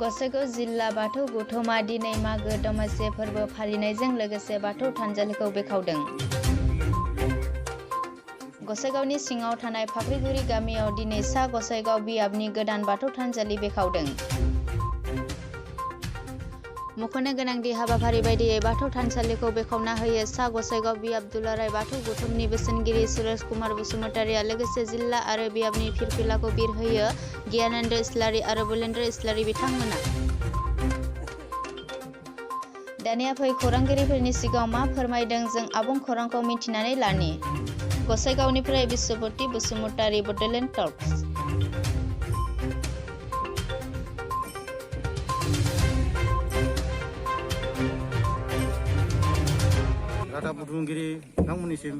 गसाइगाव जिल्ला बाथौ गौथुमा दिनै मागो दमासि फोरबो फालिनायजों लोगोसे बाथौ थानसालिखौ बेखेवदों। गसाइगावनि सिङाव थानाय फाख्रिगुरि गामियाव दिनै सा गसाइगाव बियाबनि गोदान बाथौ थानसालि बेखेवदों। मख'नो गोनांदि हाबाफारि बायदियै बाथौ थानसालिखौ बेखेवना होयो सा गसाइगाव बियाब दुलाराय बाथौ गौथुमनि बोसोनगिरि सुरेश कुमार बसुमतारिया लोगोसे जिल्ला आरो बियाबनि फिरफिलाखौ बिरहोयो गियानेन्द्र इस्लारि आरो बुलेन्द्र इस्लारि बिथांमोना। दानिया फै खौरांगिरिफोरनि सिगाङाव मा फोरमायदों जों आबुं खौरांखौ मिथिनानै लानि। गसाइगावनिफ्राय बिश्वपति बसुमतारि, बडलेण्ड टक्स। रादाब बुथुमगिरि बिथांमोननिसिम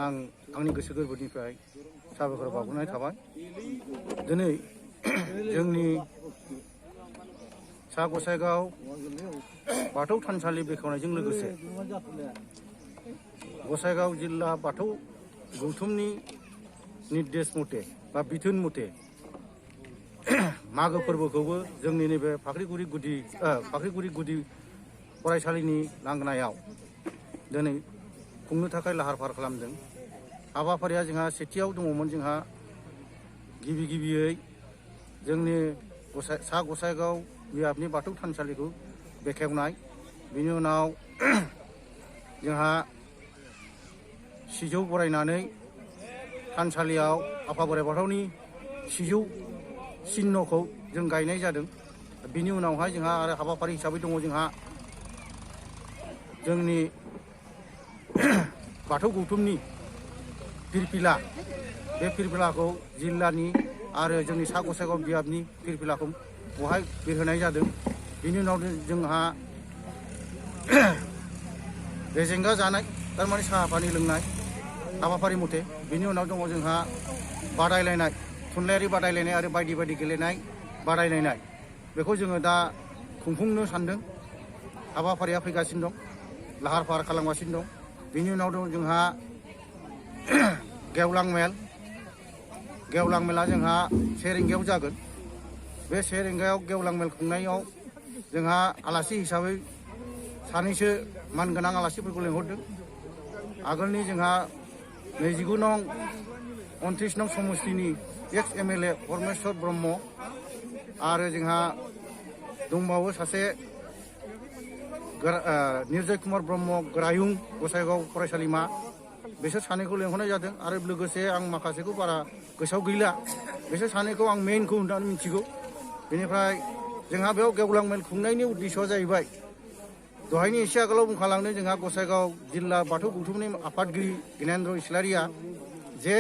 आं आंनि गोसो गोरबोनिफ्राय साबायखर बावहरनाय थाबाय। दिनै जोंनि सा गसाइगाव बाथौ थानसालि बेखेवनायजों लोगोसे गसाइगाव जिल्ला बाथौ गौथुमनि निर्देश मथे बा बिथोन मथे मागो फोरबोखौबो जोंनि नैबे फाख्रिगुरि गुदि फरायसालिनि लांगोनायाव दिनै खुंनो थाखाय लाहार फाहार खालामदों। हाबाफारिया जोंहा सेथियाव दङमोन जोंहा गिबियै जोंनि सा गसाइगाव बियाबनि बाथौ थानसालिखौ बेखेवनाय, बिनि उनाव जोंहा सिजौ बरायनानै थानसालियाव आफा बोराइ बाथौनि सिजौ चिह्नखौ जों गायनाय जादों। बिनि उनावहाय जोंहा आरो हाबाफारि हिसाबै दङ जोंहा जोंनि बाथौ गौथुमनि फिरफिला, बे फिरफिलाखौ जिल्लानि आरो जोंनि सा गसाइगाव बियाबनि फिरफिलाखौ बहाय बिरहोनाय जादों। बिनि उनाव जोंहा रेजेंगा जानाय थारमाने साहा पानि लोंनाय हाबाफारि मथे। बिनि उनाव दङ जोंहा बादायलायनाय, थुनलाइयारि बादायलायनाय आरो बायदि बायदि गेलेनाय बादायलायनाय, बेखौ जोङो दा खुंफुंनो सानदों। हाबाफारिया फैगासिनो दं, लाहार फाहार खालामगासिनो दं। बिनि उनाव दं जोंहा गेवलां मेला जोंहा 1 रिंगायाव जागोन। बे 1 रिंगायाव गेवलां मेल खुंनायाव जोंहा आलासि हिसाबै सानैसो मानगोनां आलासिफोरखौ लेंहरदों। आगोलनि जोंहा 29 नं 29 नं समस्तिनि एक्स MLA परमेश्वर ब्रह्म आरो जोंहा दंबावो सासे निर्जय कुमार ब्रह्म गोरायुं गसाइगाव फरायसालिमा, बिसोर सानैखौ लेंहरनाय जादों। आरो लोगोसे आं माखासेखौ बारा गोसोआव गैला, बिसोर सानैखौ आं मेइनखौ होननानै मिथिगौ। बेनिफ्राय जोंहा बेयाव गेवलां मेल खुंनायनि उद्देश्यआ जाहैबाय, दहायनि एसे आगोलाव बुंखालांदों जोंहा गसाइगाव जिल्ला बाथौ गौथुमनि आफादगिरि गियानेन्द्र इस्लारिया जे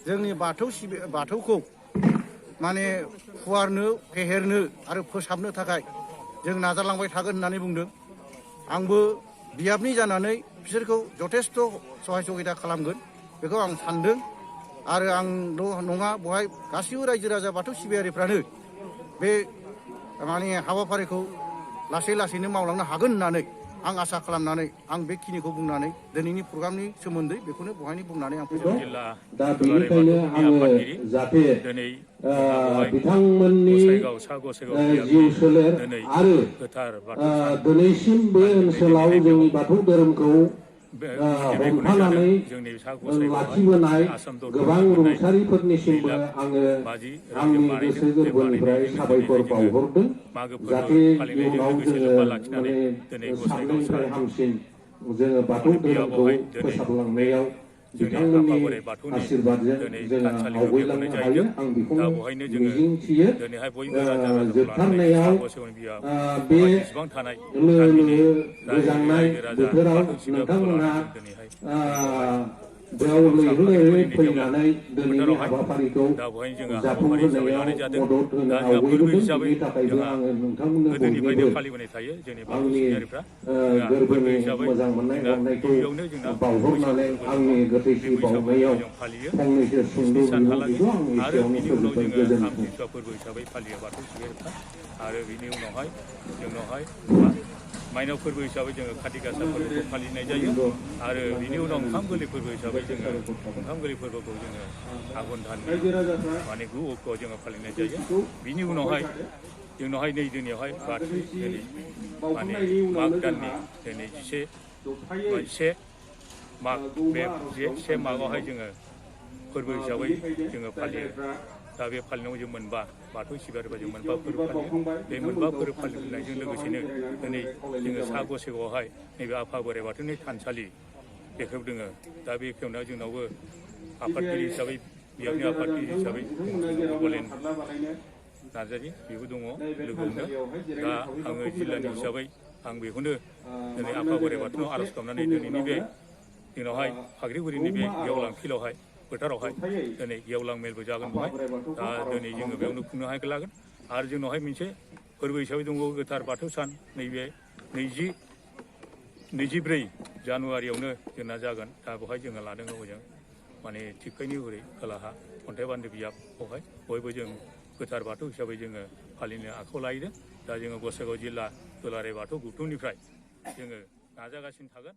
जोंनि बाथौखौ माने फुवारनो, फेहेरनो आरो फोसाबनो थाखाय जों नाजालांबाय थागोन होननानै बुंदों। आंबो बियाबनि जानानै बिसोरखौ जथेस्थ' सहाय सहायता खालामगोन बेखौ आं सानदों। आरो आंल' नङा, बेवहाय गासैबो रायजो राजा बाथौ सिबियारिफ्रानो बे माने हाबाफारिखौ लासै लासैनो मावलांनो हागोन होननानै आं आसा खालामनानै आं बेखिनिखौ बुंनानै दिनैनि प्रग्रामनि सोमोन्दै बेखौनो बहायनो बुंनानै आं फोजोबबाय। दा बेनिखायनो आङो जाहाथे बिथांमोननि जिउ सोलेर आरो दिनैसिम बे ओनसोलाव जोंनि बाथौ धोरोमखौ हमथानानै लाखिबोनाय गोबां रुंसारिफोरनिसिमबो आङो आंनि गोसो गोरबोनिफ्राय साबायखर बावहरदों। जाहाथे इयुनाव जोङो माने साबसिननिफ्राय हामसिन जोङो बाथौ धोरोमखौ फोसाबलांनायाव बिथांमोननि आशीर्बादजों जोङो आवगायलांनो हायो, आं बेखौनो मिजिंथियो। जोबथारनायाव बे लोगो गोजांनाय बोथोराव नोंथांमोनहा बेयाव लैहोरै फैनानै दिनैनि हाबाफारिखौ जाफुंहोनायाव मदद होनो आवगायबोदों। बेनि थाखायबो आङो नोंथांमोननो बयनोबो आंनि गोरबोनि मोजां मोननाय हरनायखौ बावहरनानै आंनि गोथैसि बावनायाव फंनैसो सुंद' बिबुंथिखौ आं एसेयावनो फोजोबबाय। गोजोन्थों। फोरबो हिसाबै फालियो बाथौ सिबियारिफ्रा। आरो बिनि उनावहाय जोंनावहाय माइनाव फोरबो हिसाबै जोङो खाथि गासा फोरबोखौ फालिनाय जायो। आरो बिनि उनाव ओंखाम गोरलै फोरबो हिसाबै जोङो ओंखाम गोरलै फोरबोखौ जोङो आघन दाननि माने 9 अक्ट'आव जोङो फालिनाय जायो। बिनि उनावहाय जोंनावहाय नै दिनैयावहाय बाथौ दिनै माने माग दाननि दिनै से माग बे से मागआवहाय जोङो फोरबो हिसाबै जोङो फालियो दा बे फालिनायाव जों मोनबा बाथौ सिबियारिफ्रा जों मोनबा फोरबो फालियो बे मोनबा फोरबो फालिनायजों लोगोसेनो दिनै जोङो सा गसाइगावआवहाय नैबे आफा बोराइ बाथौनि थानसालि बेखौ दोङो दा बे खेवनायाव जोंनावबो आफादगिरि हिसाबै बियावनि आफादगिरि हिसाबै बलेन नार्जारि बेबो दङ लोगोआवनो दा आङो जिल्लानि हिसाबै आं बेखौनो दिनै आफा बोराइ बाथौनाव आर'ज खालामनानै दिनैनि बे जोंनावहाय फाख्रिगुरिनि बे गेवलां फिल्डआवहाय फोथारावहाय दिनै गेवलां मेलबो जागोन बेवहाय दा दिनै जोङो बेयावनो खुंनो हायखौ लागोन आरो जोंनावहाय मोनसे फोरबो हिसाबै दंबावो गोथार बाथौ सान नैबे 24 जानुवारियावनो जोंना जागोन दा बेवहाय जोङो लादों हजों माने थिखैनि हरै खोलाहा अन्थाइ बान्दो बियाबावहाय बयबो जों गोथार बाथौ हिसाबै जोङो फालिनो आखायाव लायदों दा जोङो गसाइगाव जिल्ला दुलाराय बाथौ गौथुमनिफ्राय जोङो नाजागासिनो थागोन।